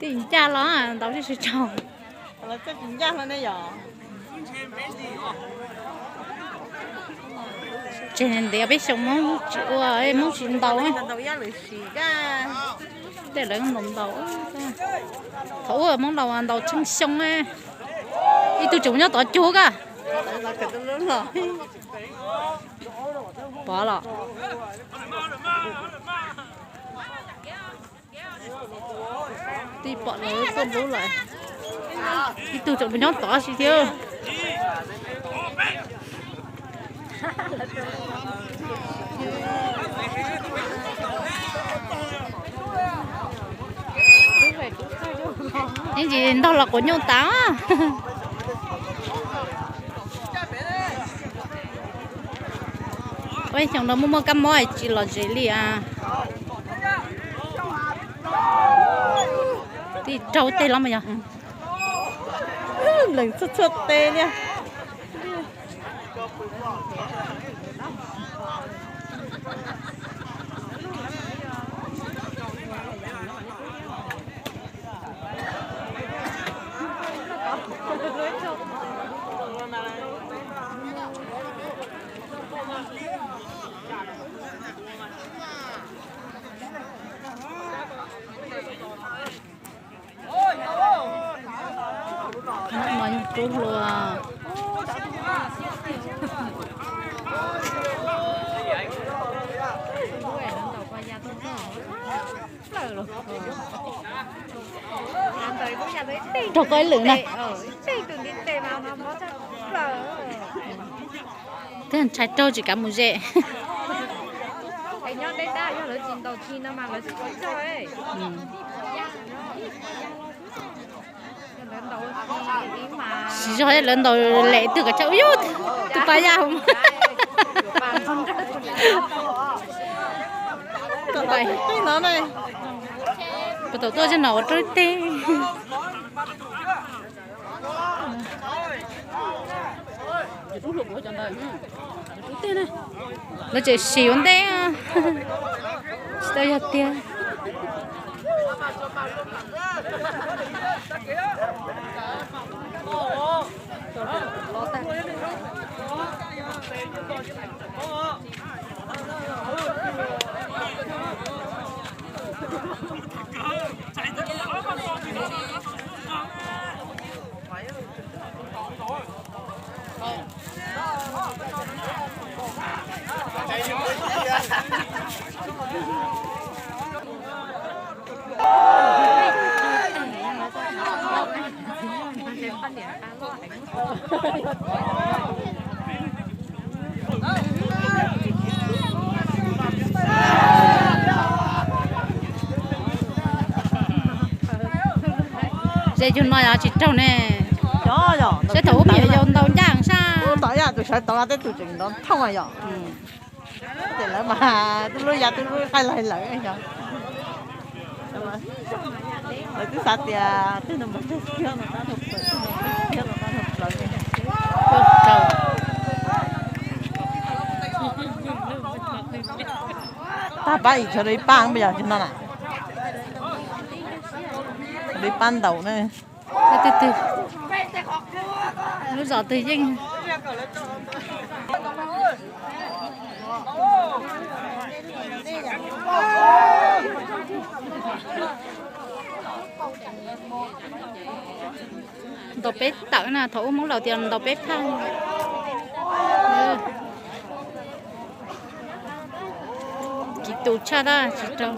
Tim ncaj los ntaus tsis tsis tsaug. Tseem ntev peb xyoo Hmoob tsis ua, Hmoob tsis ntaus. Tej lawv ntaus ntaus. Thaum ub Hmoob ntaus ntaus tsheej xyoo. Ib tug tseem nyob tod cug koj. Pov los. Twb pom lawv tuaj hlub lawm. Ib tug tseem mus nyob tod si thiab. Yeej tsis ntog los quav nyuj tas. Ua xyoo no muaj muaj kab mob tsis lom zem li. Twb raug teg los mas yog. Lees txhua txhua tes li. Hnub no yog rub hlua. Raug koj ib lwm na. Twb ntshai raug tsis kav mus ze. Tsis zog lawv ntaus lem twg kom tsa ub yub tus pas yaj. Puas tau tuaj zog no ua rau teg. Lawv tseem sim ua ntej, tsis tau yog tiag. Ze cug no yog tsis raug ne. Saib thaum ub me nyuam yaus ntaus ncaj sab. Tom ib yam tus sawv tod tej tus tseem nrov thooj yom. Ces lawv mas twb lub ya twb lub qaij laig lawm yog. Lawv twb xav tias twb no mus tug kiag no tab no plaws, twb no tug kiag no tab no plaws. Tag pab ib tsov li pab npaum yog cug no na. Li pab ntaus na. Twg twg, lub zos twg yeej. Ntaus peb tawm na, thaum ub Hmoob laus tias ntaus peb phaj. Kiv tus tshaj tab tsis raug.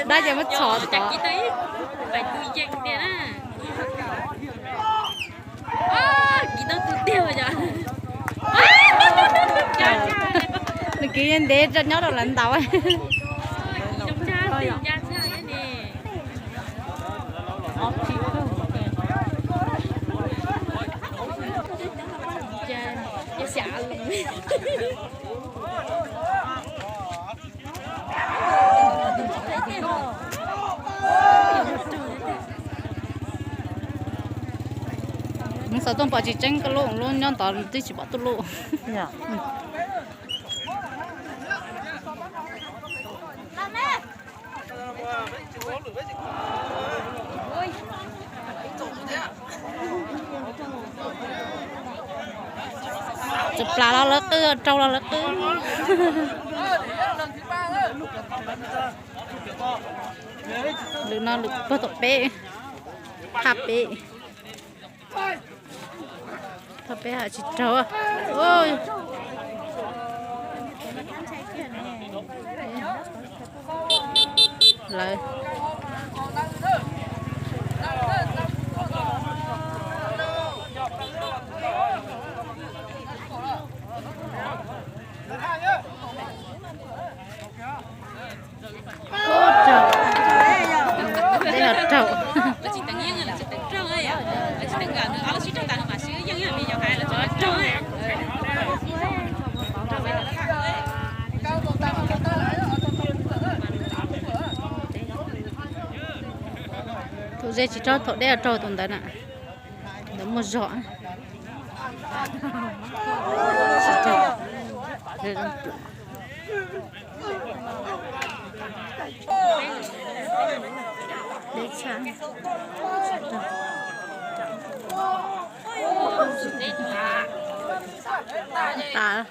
Dab ces muab txhos tod. Nws kiv ntev nyob rau lawv ntaus. Mus xov tooj pom tsis tseeb, koj lub lub nyob ntawd twb tsis pom tuj lub. Tsuas plas los lawv qw, raug los lawv qw. Lwm no lwm puag tom peb, phaj peb. Phaj peb hais tsis raug. Lawv Raug. Dej los raug. Tus ze tsis raug, thaum dej raug tus ntawd na. Ntawd muaj zog. Tas.